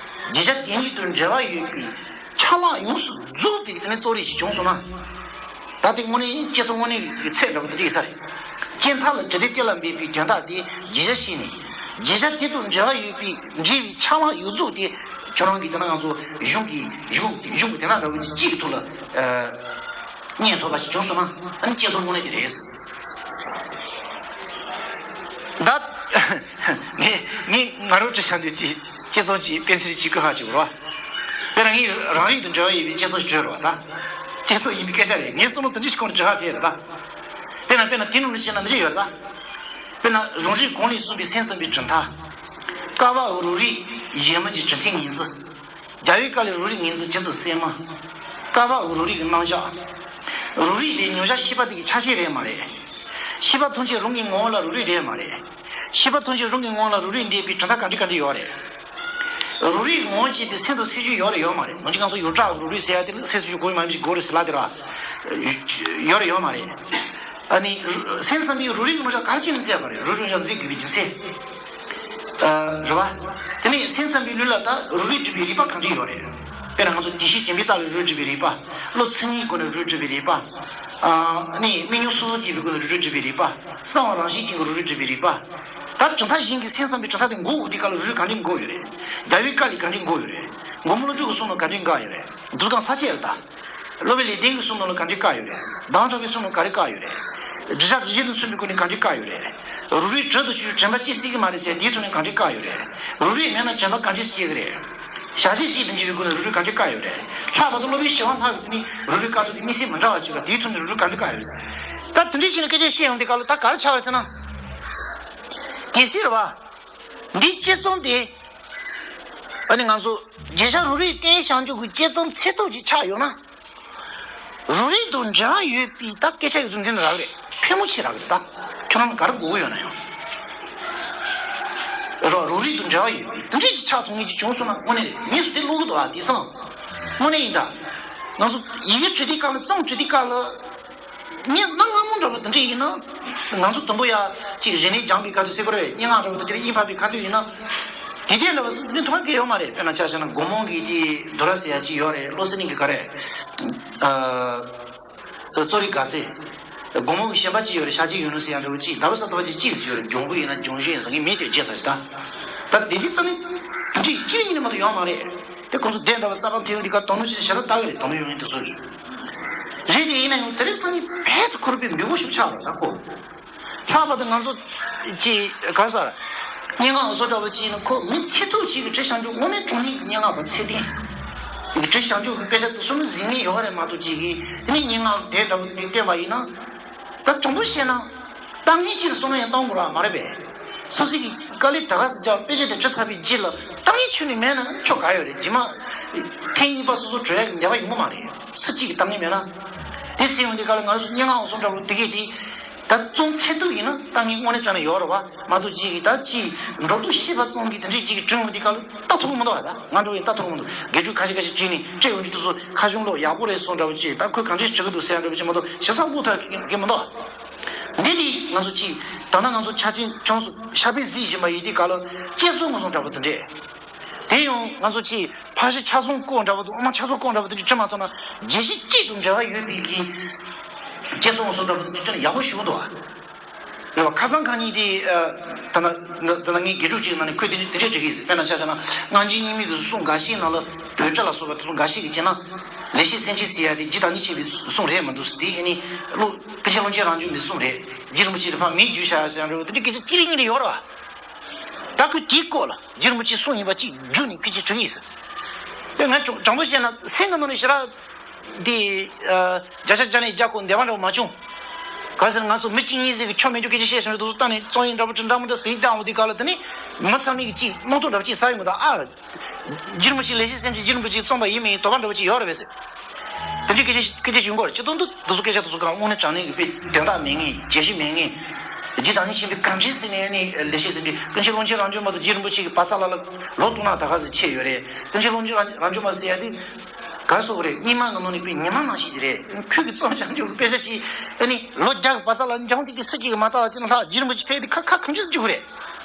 བརྗོད་བྱ་དེ་ཉིད་དང་འབྲེལ་བ་ཡོད་པའི་ཆ་ལག་ཡོངས་སུ་རྫོགས་པའི་དེ་ནས་རྩོམ་རིག་ཅིག་བྱུང་སོང་ན། ད་དེ་དངོས་གནས་དཔྱད་རྩོམ་དངོས་གནས་ཀྱི་ཚད་འདྲ་པོ་དེ་འདྲ་ཡིན་ས་རེད། དཔྱད་མཐའ་ལ་དྲི་དེབ་གཏན་ལ་འབེབས་པའི་དོན་དག་དེ་བརྗོད་བྱ་ཞིག་ནས། བརྗོད་བྱ་དེ་དང་འབྲེལ་བ་ཡོད་པའི་འབྲེལ་བའི་ཆ་ལག་ཡོངས་རྫོགས་དེ། ཁྱོད་རང་གིས་ད་ལྟ་ང་ཚོ་གཞུང་གི་གཞུང་གཞུང་གི་དེ་དག་འདྲ་པོ་ཅིག་གཅིག་གི་ཐོག་ལ་ཨ་རྙེད་ཐུབ་པ་ཞིག་བྱུང་སོང་ན། ཨ་ནི་དཔྱད་རྩོམ་དངོས་གནས་དེ་རེད། ད་ངས་ངས་ང་རང་བྲིས་བཞག་འདོད་ཅིག་དཔྱད་རྩོམ་ཅིག་དཔེ་མཚོན་ཅིག་བཀོད་ཧ་ཅིག་རེད་པ། དཔེར་ན་ངས་རང་རིགས་དང་འབྲེལ་བ་ཡོད་པའི་དཔྱད་རྩོམ་ཞིག་བྲིས་རེད་པ། ད་དཔྱད་རྩོམ་ཡིན་པའི་སྐད་ཆ་རེད། ངས་བསམ་བློ་དེ་འདྲ་ཞིག་ཁོང་ནས་བྲིས་ཧ་ཅིག་རེད་ད། དཔེར་ན་དཔེར་ན་དེ་ནང་ནས་བཤད་ན་འདི་འདྲ་ཡོད་རེད་ད། དཔེར་ན་རང་རིག་གོང་ལས་གསུངས་པའི་སེམས་ཙམ་པའི་གྲུབ་མཐའ། ཀ་བ་འོག་རང་རིག་གཞལ་མེད་ཀྱི་གྲུབ་མཐའི་ངོས་འཛིན། རྒྱལ་བའི་བཀའ་ལས་རང་རིག་ངོས་འཛིན་རྗེ་བཙུན་སྲས་མོ། ཀ་བ་འོག་རང་རིག་གི་རྣམ་གཞག། རང་རིག་དེ་མྱོང་བྱ་ཤེས་པ་དེ་གི་ཆ་ཤས་རེད་མ་རེད། ཤེས་པ་ཐམས་ཅད་རང་གི་ངོ་བོ་ལ་རང་རིག་རེད་མ་རེད། ཤེས་པ་ཐམས་ཅད་རང་གི་ངོ་བོ་ལ་རང་རིག་འདས་པའི་གྲུབ་མཐའ་ག་འདྲ་ག་འདྲ་ཡོད་རེད། རང་རིག་ངོ་བོ་བྱས་པའི་སེམས་དང་སེམས་བྱུང་ཡོད་རེད་ཡོད་མ་རེད། ནང་ཆོས་ང་ཚོ་ཡོངས་གྲགས་རང་རིག་ཟེར་ཡ་དེ་ལ་སེམས་སུ་གོ་ཡི་མ་ཡིན་གོ་རེད་ཟེར་ལབ་དེ་ར། ཡོད་རེད་ཡོད་མ་རེད། ཨ་ནི་སེམས་ཙམ་པའི་རང་རིག་གི་རྣམ་གཞག་ག་རེ་བྱས་ནས་མཛད་པ་རེད། རང་རིག་ཡང་མཛད་དགོས་པའི་རྒྱུ་མཚན། ཨ། རེད་པ། དེ་ནས་སེམས་ཙམ་པའི་ལུགས་ལ་ད་རང་རིག་སྒྲུབ་པའི་རིགས་པ་གང་འདྲ་ཡོད་རེད། དཔེར་ན་ང་ཚོ་དེ་བཞིན་བདེན་པའི་རྟགས་ལ་རང་རིག་སྒྲུབ་པའི་རིགས་པ། བློ་ཚིམ་པའི་སྒོ་ནས་རང་རིག་སྒྲུབ་པའི་རིགས་པ། ཨ་ནི་སྨིན་མྱོང་སོ་སོ་སྐྱེས་པའི་སྒོ་ནས་རང་རིག་སྒྲུབ་པའི་རིགས་པ། གསང་བ་རང་བཞིན་ཅན་གྱི་རང་རིག་སྒྲུབ་པའི་རིགས་པ། ད་གྲུབ་མཐའ་གཞན་གྱི་སེམས་ཙམ་པའི་གྲུབ་མཐའ་དེ་འགོག་དགོས་དུས་སྐབས་ལ་རང་རིག་གང་འདྲ་འགོག་ཡོད་རེད། རྒྱལ་བའི་བཀའ་ལས་གང་འདྲ་འགོག་ཡོད་རེད། མགོན་པོ་ཀླུ་སྒྲུབ་ཀྱི་གསུང་ནང་གང་འདྲ་བཀག་ཡོད་རེད། འདུ་ཁང་ས་བཅད་ལ་ད། སློབ་དཔོན་ལེགས་ལྡན་གྱི་གསུང་ནང་ལ་ག་འདྲ་བཀག་ཡོད་རེད། སྡང་གྲགས་པའི་གསུང་ནང་ག་རེ་བཀག་ཡོད་རེད། དྲི་བ་དྲི་བཞིན་དུ་མཚོན་པའི་སྒོ་ནས་ག་འདྲ་བཀག་ཡོད་རེད། རང་རིག་དྲུག་ཏུ་ཆུད་དྲན་པ་སྐྱེ་སྲིད་ཀྱི་མ་རེད་ཟེར་དེའི་ཐོག་ནས་ག་འདྲ་བཀག་ཡོད་རེད། རང་རིག་མེད་ན་དྲན་པ་ག་འདྲ་སྐྱེ་གི་རེད། བྱ་བྱེད་གཅིག་ཏུ་འགྱུར་བའི་སྒོ་ནས་རང་རིག་ག་འདྲ་བཀག་ཡོད་རེད། ལྷག་པར་དུ་སློབ་དཔོན་ཞི་བ་ལྷ་གིས་དེ་ནི་རང་རིག་བཀག་ཐབས་དེ་དམིགས་བསལ་མི་འདྲ་བ་བྱེད་པ་དེའི་ཐོག་ནས་རང་རིག་ག་འདྲ་བཀག་ཡོད་རེད། ད་དེ་འདྲའི་ཆེད་ནས་སྐད་ཆ་བཤད་ཡོང་དུས་སྐབས་ལ་ད་ག་རེ་ཆགས་པ་རེད་ཟེར་ན། གལ་སྲིད་རེད་པ། འདིའི་དཔྱད་རྩོམ་དེ། ཨ་ནི་ང་ཚོ་རྒྱལ་སྲས་རང་རིག་བསྟན་བྱང་ཆུབ་ཀྱི་དཔྱད་རྩོམ་ཚད་ཐོབ་ཅིག་ཆགས་ཡོད་ན། རང་རིག་དང་འབྲེལ་བ་ཡོད་པའི་ད་སྐད་ཆ་ཡོད་ཚུལ་འདི་འདྲ་རག་རེད། ཕལ་མོ་ཆེ་རག་རེད་ད། ཁྱོད་རང་ག་རེ་དགོས་ཀྱི་ཡོད་ན་ཡང་། རོ་རང་རིག་དང་འབྲེལ་བ་ཡོད་པའི་དེ་འདྲས་ཅིག་ཆགས་ཐུབ་ངེས་ཅིག་བྱུང་སོང་ན་དངོས་གནས་རེད། ངས་སུ་དེ་ཀློག་གི་འདུག་ཨ་དེང་སང་། དངོས་གནས་ཡིན་ད། ང་ཚོ་ཡི་གེ་འབྲི་དུས་སྐབས་ལ་རྩོམ་འབྲི་དུས་སྐབས་ལ། ངས་གནའ་སྔ་མོ་འདྲ་པོ་དེ་འདྲ་ཡིན་ན། ང་ཚོ་དུམ་བུ་ཡ་གཅིག་རིག་གནས་སྦྱངས་པའི་ཁ་ཐུག་ཟེར་དགོས་རེད། སྙན་ངག་འདྲ་པོ་དེ་འདྲ་དབྱིངས་ཕབ་པའི་ཁ་ཐུག་ཡིན་ན། དེ་དེ་འདྲ་པོ་ཟེར་དེ་ནི་མཐོང་གི་ཡོད་མ་རེད། དཔེར་ན་ཆ་བཞག་ན་སྒོ་མང་གི་དེ་རྡོ་ར་ཟེར་ཡ་གཅིག་ཡོད་རེད། བློ་གསལ་གླིང་གི་ག་རེ། ཨ། གཙོ་རིག་དགའ་ཚལ། སྒོ་མང་གི་གཞན་པ་གཅིག་ཡོད་རེད། ཤཱཀྱའི་ཡོན་ནོ་ཟེར་ཡ་འདྲ་པོ་གཅིག་ད་བ་ས་ད་བ་གཅིག་གཅིག་ཡོད་རེད། ལྗོང་བུ་ཡིན་ན་ལྗོང་གཞོན་ཡིན་ས་ངས་མིང་དེ་བརྗེད་ཚར་ཞིག་ད། ད་དེ་དེ་རྩ་ནི་དེ་འདྲའི་གཅིག་གཉིས་ནས་མ་གཏོགས་ཡོད་མ་རེད། དེ་ཁོང་ཚོ་བསྡད་འདྲ་པོ་ས་པ་འཐེན་ཡོང་དེ་ག་དོ་སྣང་ཆེ་ཞེ་དྲག་ལྟ་གི་རེད། དོ་སྣང་ཡོང་ཡིན་དེ་ཚོ་གི། རེད་དེ་ཡིན་ན་ཡང་དེ་རིང་སང་ཉིན་བལ་དུ་འཁོར་བའི་འབུལ་བ་ཤུགས་ཆག་རོགས་ད་ཁོ། ལྷག་པར་དུ་ང་ཚོ་ཅི་ག་ས་ར། སྙན་ངག་བཟོ་འདྲ་བོ་ཅིག་ཡིན་ན་ཁོ་མི་ཚད་ཐུབ་ཅིག་གི་བྲིས་བྱང་ཆུབ་དངོས་གནས་དྲང་གནས་ཀྱི་སྙན་ངག་པ་ཚད་ལྡན། གི་བྲིས་བྱང་ཆུབ་ཀྱི་དཔེ་ཆ་དེ་ཚོ་ནི་གཟིགས་ངེས་ཡོད་རེད་མ་གཏོགས་ཅིག་གིས་དེ་ནི་སྙན་ངག་དེ་འདྲ་བོ་དེ་ནི་བལྟས་པ་ཡིན་ན། ད་དྲང་པོ་བཤད་ན། ལྟ་ངན་ཅིག་ལ་བསམ་བློ་ཡང་གཏོང་དགོས་ར་མ་རེད་པས། སོ་སོ་གི་དཀའ་ལས་ད་ག་སེ་རྒྱག་དཔེ་ཆ་དེ་བྲིས་ཚར་བའི་རྗེས་ལ་ལྟ་ངན་ཁྱོན་ནས་མེད་ན་ཁྱོ་ག་ཡོད་རེད། རྗེས་མ་ཐེངས་གཉིས་པ་སོ་སོ་བྲོས་ཡག་གི་ནུས་པ་ཡོང་གི་མ་རེད། སུ་གཅིག་གི་ལྟ་ངན་མེད་ན། དེ་སེམས་འདི་ག་ལ་ང་ཚོ་སྙན་ངག་འོང་སོང་འདྲ་པོ་དེ་གས་དེ། ད་རྩོམ་ཚད་ཐུབ་ཡིན་ན་ལྟ་ངན་དངོས་གནས་དྲང་གནས་ཡོད་རེད་བ། མ་གཏོགས་གཅིག་གིས་ད་ཅིག་འགྲོ་འདུག་ཤེས་པ་ཙམ་གྱིས་དེ་འདྲས་གཅིག་གི་དྲན་འོང་དེ་ག་ལ་ལྟ་ཐུབ་ཀྱི་མི་འདུག་བ། ད་ང་འགྲོ་ཡིན་ལྟ་ཐུབ་ཀྱི་མི་འདུག་དགེ་ཕྲུག་ཁ་ཤས་ཁ་ཤས་བྲིས་ནས་སྤྲད་ཡོང་རྒྱུ་དེ་ཚོ་ཁ་གཞུང་ཀློག་ཡག་པོ་རེད་གསུངས་འདྲ་པོ་ཅིག་ད་ཁོས་གང་འདྲས་བྲིས་ཀྱི་འདུག་ཟེར་འདྲ་པོ་ཅིག་མ་གཏོགས་ཞེ་ས་ཀློག་ཐུབ་ཀྱི་མི་འདུག་འདི་ནི་ང་ཚོ་ཅིག་ད་ལྟ་ང་ཚོ་ཆ་ཆེན་ཆུང་སུ་ཤ་པའི་གཟིགས་བཞིན་པ་ཡིན་དུས་ག་ལ་བསྐྱེད་རྫོགས་ངོས་བཟུང་འདྲ་པོ་དེ་འདྲས། དེ་ཡང་ང་ཚོ་ཅིག་ཕར་ཕྱི་ཆ་ཚང་སྐོར་འདྲ་པོ་དང་དབུ་མ་ཆ་ཚང་སྐོར་འདྲ་པོ་དེ་འདྲས་བྱེད་མ་ཐུབ་ན་རྒྱལ་སྤྱི་གཅིག་དང་འབྲེལ་བ་ཡོད་པའི་གི་བསྐྱེད་རྫོགས་ངོས་བཟུང་འདྲ་པོ་དེ་འདྲས་ཡག་པོ་ཞིག་འདུག་བ། རེད་བ། ཁ་སང་ཁ་ཉིན་དེ་ད་ལྟ་ད་ལྟ་ངའི་དགེ་ཕྲུག་ཅིག་ནང་ནས་ཁོས་དེ་འདྲས་དེ་འདྲས་བྲིས་ཀྱི་ཡིན་ཟེར། དཔེར་ན་ཆ་བཞག་ན་སྔ་འགྱུར་རྙིང་མའི་གི་གསུང་འགའ་ཤས་ནང་ལ་བོད་སྒྲ་ལ་སོགས་པ་དེ་ཚོ་འགའ་ཤས་ཀྱིས་བྱས་ན་ལེགས་བཤད་སེང་ཕྲེང་ཟེར་ཡ་དེ་རྒྱུ་དང་ནི་ཕྱེད་པའི་གསུང་རེད་མི་འདུག་ཟེར། དེ་ཨ་ནི་བློ། ཀུན་མཁྱེན་ཀློང་ཆེན་རང་བྱུང་གི་གསུང་རེད། རྗེ་རིན་པོ་ཆེ་དེ་ཕར་མིང་བརྗོད་བཞག་ཟེར་ཡ་འདྲ་བོ་དེ་འདྲའི་སྐད་ཆ་གཅིག་རེ་གཉིས་རེ་ཡོད་རེད་བ། ད་ཁོས་དེའི་སྐོར་ལ་རྗེ་རིན་པོ་ཆེའི་གསུང་ཡིན་པ་གཅིག་བསྒྱུར་ནས་སྐད་ཆ་དྲིས་ཡིན་ཟེར། དེ་ང་དྲང་དྲང་པོ་བཤད་ན་སེམས་ཀྱི་ནང་ནས་ཞེ་དྲག་འདི་བརྒྱ་ཆ་བརྒྱ་ནས་བརྒྱ་ཁོ་འདོད་པ་འདྲ་བོ་མ་བྱུང་། ག་རེ་ཟེར་ན་ང་ཚོ་མི་གཅིག་གཉིས་ཟིག་གིས་ཆོ་མེད་རྒྱུ་སྐད་ཆ་བཤད་བཞིན་པའི་དུས་སུ་ལྟ་ནས་རྩོམ་ཡིག་འདྲ་པོ་འདྲ་མོ་འདྲ་ཟིག་བཏང་འོང་དུས་ག་ལ་དེ་ནི་མི་ཚང་མས་ཀྱི་གཅིག་རྨོངས་དོགས་འདྲ་པོ་གཅིག་ཟ་ཡི་མི་འདུག་ཨ། རྗེ་རིན་པོ་ཆེ་ལེགས་བཤད་སེང་ཕྲེང་རྗེ་རིན་པོ་ཆེས་རྩོམ་པ་ཡིན་མིན་དོགས་པ་འདྲ་པོ་ཅིག་ཡོད་རེད་པས་ཟེར། དེ་འདྲའི་སྐད་ཆ་སྐད་ཆ་བྱུང་གི་རེད། སྤྱིར་བཏང་དུ་དེ་ཚོ་སྐད་ཆ་དེ་ཚོ་གང་དངོས་གནས་དྲང་གནས་ཀྱི་དཔེ་དོན་དག་མེད་ངེས་བརྗོད་གཞི་མེད་ངེས། རྗེ་བདག་ཉིད་ཆེན་པོས་གང་ཅི་ཟེར་ནས་ནི་ལེགས་བཤད་སེང་ཕྲེང་ཀུན་མཁྱེན་ཀློང་ཆེན་རང་བྱུང་མ་གཏོགས་རྗེ་རིན་པོ་ཆེ་གི་བར་ས་ལ་ལ་ལོ་སྟོང་ཕྲག་ད་ག་ཟེར་ཆད་ཡོད་རེད། ཀུན་མཁྱེན་ཀློང་ཆེན་རང་རང་བྱུང་མ་ཟེར་ཡ་དེ་ག་རེ་ཟེར་དགོས་རེད། སྙིགས་མ་གི་ནང་ནས་དཔེ་ཉི་མ་ནང་བཞིན་དེ་རེད། ཁོས་ཀྱི་རྩོམ་བྱང་ཆུབ་དཔེ་ཆ་ཅིག་ཨ་ནི་ལོ་བརྒྱ་གི་བར་ས་ལ་འཇང་དེ་དེ་སུ་གཅིག་གིས་མ་བལྟ་བ་ཅིག་ན་ལྷག་རྗེ་རིན་པོ་ཆེ་ཕེབས་དེ་ཁ་ཁ་གང་ཅི་ཟེར་རྒྱུ་རེད།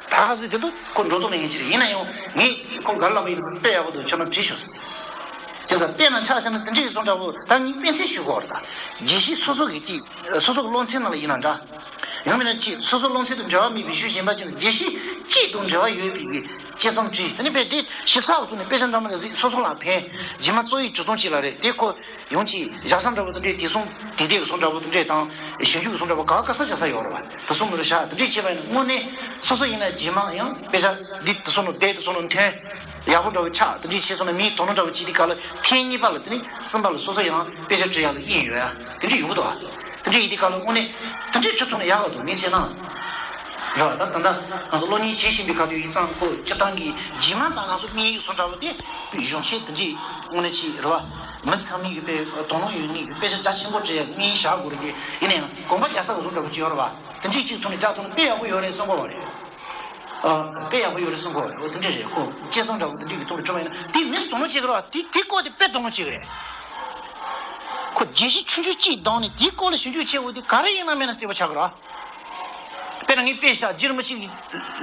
ད་ག་ཟེར་དེ་དུ་ཁོ་འགྲོ་དོན་མེད་ངེས་ཅི་རེད། ཡིན་ན་ཡང་ངས་ཁོ་ག་རེ་ལབ་པ་ཡིན་ཟེར་དཔེ་ཡག་པོ་འདུག་ཁྱོད་རྣམས་བྲིས་ཤོག་ཟེར། བྱས་ཙང་དཔེར་ན་ཆ་བཞག་ན་དེ་འདྲའི་བཟོ་འདྲ་པོ་ད་ངས་དཔེ་མཚོན་ཞུ་དགོས་རེད། ད་རྒྱལ་སྤྱིའི་སོ་སོ་གི་དེ་སོ་སོ་གི་སློབ་ཚན་ནང་ལ་ཡིན་ན་འདྲ། ཡང་མིན་ན་ཅིག་སོ་སོ་སློབ་ཚན་དང་འབྲེལ་བ་མེད་པའི་ཤུལ་གཞན་པ་ཅིག་ལ་རྒྱལ་སྤྱི་གཅིག་དང་འབྲེལ་བ་ཡོད་པའི་གི་དཔྱད་རྩོམ་བྲིས། དེ་ནས་དཔེ་དེ་ཞིབ་ཚགས་ཐོག་ནས་དཔེ་ཆ་འདྲ་མི་འདྲ་གཟིགས། སོ་སོ་ལ་ཕན། རྗེས་མ་རྩོམ་ཡིག་འབྲི་སྟངས་ཅིག་ལ་རེད། དེ་ཁོ་ཡོང་ཅིག་བཞག་ས་འདྲ་པོ་དེ་འདྲས། དེ་གསུང་དེ་དེ་གི་གསུང་འདྲ་པོ་དེ་འདྲས་དང་ཞིབ་འཇུག་གི་གསུང་འདྲ་པོ་ག་ག་ས་བཞག་ས་ཡོད་རེད་བ། དེ་གསུང་མི་རུ་བཞག་དེ་འདྲས་བྱས་པ་ཡིན་ན་དངོས་གནས་སོ་སོ་ཡིན་ན་རྗེས་མ་ཡང་དཔེ་ཆ་འདི་དེ་གསུང་ནང་དེ་དེ་གསུང་ནང་ཐོན། ཡག་པོ་འདྲ་བོ་ཆགས། དེ་འདྲས་བྱས་སོང་ན་མིའི་དོ་སྣང་འདྲ་བོ་བྱེད་དུས་སྐབས་ལ་ཐེངས་གཉིས་པ་ལ་དེ་ནི་གསུམ་པ་ལ་སོ་སོ་ཡང་དཔེ་ཆ་འབྲི་ཡག་ལ་དབྱིངས་ཡོད་ཡ་དེ་འདྲས་ཡོང་གི་འདུག་བ། དེ་འདྲས་ཡིན་དུས་སྐབས་ལ་དངོས་གནས་དེ་འདྲས་བྱེད་ཐུབ་ན་ཡག་ག་འདུག་ངས་བྱས་ན། རེད་བ། ད་ད་ལྟ་ང་ཚོ་སློབ་གཉེར་བྱེད་བཞིན་པའི་ཁ་ཐུག་ཡིན་ཙང་ཁོ་སྤྱིར་བཏང་གི་རྗེས་མ་ད་ང་ཚོ་གནས་ཡིག་སོགས་འདྲ་བོ་དེ་གཞུང་ཆེན་དེ་འདྲས་དངོས་གནས་ཅིག་རེད་བ། མི་ཚང་མས་གི་དཔེ་དོ་སྣང་ཡོད་ངེས་ཀྱི་དཔེ་ཆ་རྒྱ་ཆེན་པོ་འབྲི་ཡག་གི་དབྱིངས་བཞག་དགོས་རེད། དེ་ཡིན་ན་ཡང་དགོངས་པ་རྒྱག་ས་གི་བཟོ་འདྲ་བོ་ཅིག་ཡོད་རེད་བ། དེ་འདྲས་ཅིག་ཐོག་ནས་རྒྱག་ཐུབ་ན་དཔེ་ཡག་པོ་ཡོད་རེད་གསུང་གི་ཡོད་རེད། ཨ། དཔེ་ཡག་པོ་ཡོད་རེད་གསུང་གི་ཡོད་རེད། འོ་དེ་འདྲས་རེད། ཁོ་དཔྱད་རྩོམ་འདྲ་བོ་དེ་འདྲས་ཀྱི་ཐོག་ནས་བྲིས་པ་ཡིན་ན་དེ་མི་སུ་དོ་སྣང་བྱེད་ཀྱི་རེད་བ། དེ་དེ་སྐོར་དེ་དཔེ་དོ་སྣང་བྱེད་ཀྱི་རེད། ཁོ་རྒྱལ་སྤྱི་ཆུང་ཆུང་གཅིག་བདམས་ནས་དེའི་སྐོར་ལ་ཞིབ་འཇུག་བྱེད་དགོས་དེ་ག་རེ་ཡིན་ན་མིན་ན་གསལ་པོ་ཆགས་ཀྱི་རེད་བ། དཔེར་ན་ངས་དཔེ་བཞག་རྗེ་རིན་པོ་ཆེ་གི་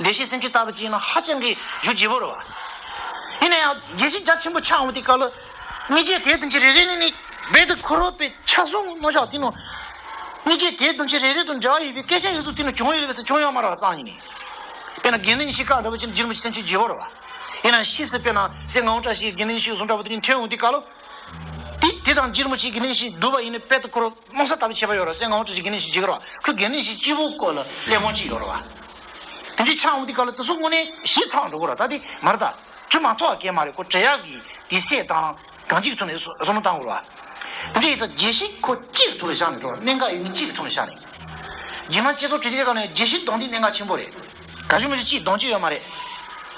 ལེགས་བཤད་སེམས་ཅན་ལྟ་བུ་ཅིག་ཡིན་ན་ཧ་ཅང་གི་ཞིབ་འཇུག་བྱེད་པོ་རེད་བ། ཡིན་ན་ཡང་རྒྱལ་སྤྱི་རྒྱ་ཆེན་པོ་ཆགས་འོང་དེ་སྐབས་ལ་དངོས་རྗེས་དེ་དོན་ཆེ་རེ་རེ་ནས་ནི་རྦད་དེ་ཁོ་རང་དཔེ་ཆ་ཚང་གནང་བཞག་དེ་ནང་། དངོས་རྗེས་དེ་དོན་ཆེ་རེ་རེ་དང་འབྲེལ་བ་ཡོད་པའི་སྐད་ཆ་ཡོད་ཚུལ་དེ་ནང་བྱུང་ཡོད་རེད་པས་ཟེར་བྱུང་ཡོད་མ་རེད་བ། རྩ་ནས་ནི། དཔེར་ན་དགེ་འདུན་ཆོས་བཀའ་འདྲ་བོ་ཅིག་རྗེ་རིན་པོ་ཆེ་སེམས་ཅན་བརྗེ་པོ་རེད་བ། ཡིན་ན་ཕྱིས་སུ་དཔེར་ན་སྲས་ངག་དབང་བཀྲ་ཤིས་དགེ་འདུན་ཆོས་བཟུང་འདྲ་བོ་དེ་ནས་ཐོན་འོང་དུས་སྐབས་ལ། དེ་དེ་དང་རྗེ་རིན་པོ་ཆེ་དགེ་འདུན་ཆོས་བསྡུར་བ་ཡིན་ན་རྦད་དེ་ཁོ་རང་རྨོངས་གསལ་ལྟ་བུ་བྱས་པ་ཡོད་རེད། སྲས་ངག་དབང་བཀྲ་ཤིས་དགེ་འདུན་ཆོས་བརྗེ་གི་རེད་བ། ཁོས་དགེ་འདུན་ཆོས་གཅིག་པོའི་སྐོར་ལ་གླེང་སློང་བྱས་ཡོད་རེད་བ། དེ་འདྲའི་ཆགས་འོང་དུས་སྐབས་ལ་དེ་ཚོ་དངོས་གནས་ཞིབ་ཚགས་འགྲོ་གི་རེད་བ། ད་དེ་མ་རེད་ད། བྲིས་མ་ཐུབ་པ་གང་ཡང་མ་རེད། ཁོ་འབྲི་ཡག་གི་དུས་ཚོད་དང་གང་ཅིའི་ཐོག་ནས་བསམ་བློ་བཏང་དགོས་རེད་བ། དེ་འདྲ་ཡིན་ཙང་རྒྱལ་སྤྱི་ཁོ་གཅིག་གི་ཐོག་ལ་བཞག་ནས་འགྲོ་བ། གནད་འགག་ཡོད་མཁན་གཅིག་གི་ཐོག་ལ་བཞག་ནས། རྗེས་མ་དཔྱད་རྩོམ་བྲིས་དུས་སྐབས་ནས་རྒྱལ་སྤྱི་གདམ་དེ་གནད་འགག་ཆེན་པོ་རེད། ག་ཞུ་མི་ཞུ་གཅིག་གདམ་རྒྱུ་ཡོད་མ་རེད།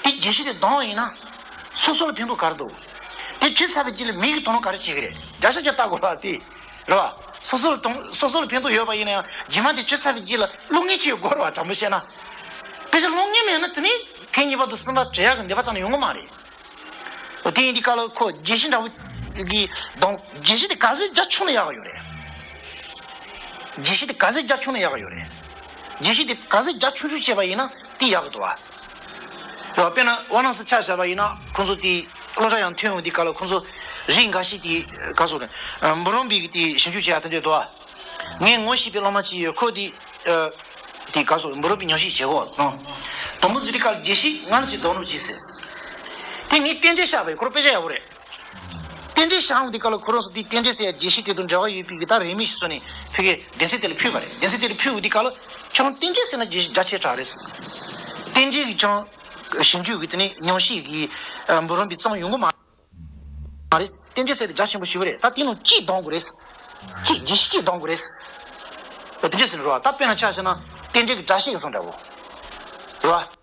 དེ་རྒྱལ་སྤྱི་དེ་གདམ་ཡིན་ན་སོ་སོ་ལ་ཕན་ཐོགས་ག་རེ་འདུག་དེ་བྲིས་ཚར་བའི་རྗེས་ལ་མི་གིས་དོ་སྣང་ག་རེ་བྱེད་ཀྱི་རེད། བརྒྱ་ཆ་བརྒྱ་ལྟ་དགོས་རེད་བ། དེ་རེད་བ། སོ་སོ་ལ་དོ་སོ་སོ་ལ་ཕན་ཐོགས་ཡོད་པ་ཡིན་ན་ཡང་རྗེས་མ་དེ་བྲིས་ཚར་བའི་རྗེས་ལ་བློ་ངེས་ཅིག་ཡོད་དགོས་རེད་བ། དྲང་པོ་བཤད་ན། དཔེ་ཆ་བློ་ངེས་མེད་ན་དེ་ནས་ཐེངས་གཉིས་པ་དང་གསུམ་པ་བྲིས་ཡག་གི་འདོད་པ་ཙམ་ཡོང་གི་མ་རེད། འོ་དེ་ཡིན་དུས་སྐབས་ལ་ཁོ་རྒྱལ་སྤྱི་འདྲ་བོ་གི་གདམ། རྒྱལ་སྤྱི་དེ་ག་ཚོད་རྒྱ་ཆུང་ན་ཡག་གི་ཡོད་རེད། རྒྱལ་སྤྱི་དེ་ག་ཚོད་རྒྱ་ཆུང་ན་ཡག་གི་ཡོད་རེད། རྒྱལ་སྤྱི་དེ་ག་ཚོད་རྒྱ་ཆུང་ཆུང་བྱས་པ་ཡིན་ན་དེ་ཡག་གི་འདུག་བ། རེད་བ། དཔེར་ན་ཝ་ར་ཎ་སི་ཆ་བཞག་པ་ཡིན་ན་ཁོང་ཚོ་དེ་སློབ་གྲྭ་ཡང་ཐོན་འོང་དུས་སྐབས་ལ་ཁོང་ཚོ་རིགས་འགའ་ཤས་དེ་ག་ཚོད་རེད། འབུམ་རམས་པའི་གི་དེ་ཞིབ་འཇུག་བྱེད་ཡག་དེ་འདྲས་འདུག་བ། ངས་ངོ་ཤེས་པའི་སློབ་མ་གཅིག་ཡོད། ཁོ་དེ་ཨ། དེ་ག་ཚོད་འབུམ་རམས་པའི་ཉམས་ཞིབ་བྱེད་གོ་ནོ། དང་པོ་འཛུལ་དུས་སྐབས་ལ་རྒྱལ་སྤྱི་ང་ལ་ཅིག་གདམ་རོགས་གྱིས་ཟེར། དེ་ངས་རྟེན་འབྲེལ་བཞག་པས། ཁོ་རང་དཔེ་ཆ་ཡག་པོ་རེད། རྟེན་འབྲེལ་བཞག་འོང་དུས་སྐབས་ལ་ཁོ་རང་ཚོ་དེ་རྟེན་འབྲེལ་ཟེར་ཡ་རྒྱལ་སྤྱི་དེ་དང་འབྲེལ་བ་ཡོད་པའི་གི་ད་རིན་མེད་ཞིག་བཟོས་ནས་ཕ་གིར་སྡེ་ཚན་དེ་ལ་ཕུལ་བ་རེད། སྡེ་ཚན་དེ་ལ་ཕུལ་འོང་དུས་སྐབས་ལ་ཁྱོད་རང་རྟེན་འབྲེལ་ཟེར་ན་རྒྱལ་སྤྱི་རྒྱ་ཆེ་དྲགས་རེད། རྟེན་འབྲེལ་གྱི་ཁྱོད་རང་ཞིབ་འཇུག་གི་དེ་ནས་ཉམས་ཞིབ་གི་འབུམ་རམས་པའི་རྩོམ་ཡོང་གི་མ་མ་རེད། རྟེན་འབྲེལ་ཟེར་དེ་རྒྱ་ཆེན་པོ་ཞེ་པོ་རེད། ད་དེ་ནང་གཅིག་གདམ་དགོས་རེད། གཅིག་རྒྱལ་སྤྱི་གཅིག་གདམ་དགོས་རེད། དེ་འདྲ་ཟེར་ནས་རེད་བ། ད་དཔེར་ན་ཆ་བཞག་ན་རྟེན་འབྲེལ་གྱི་སྒྲ་བཤད་ཀྱི་བཟོ་འདྲ་བོ། རེད་བ།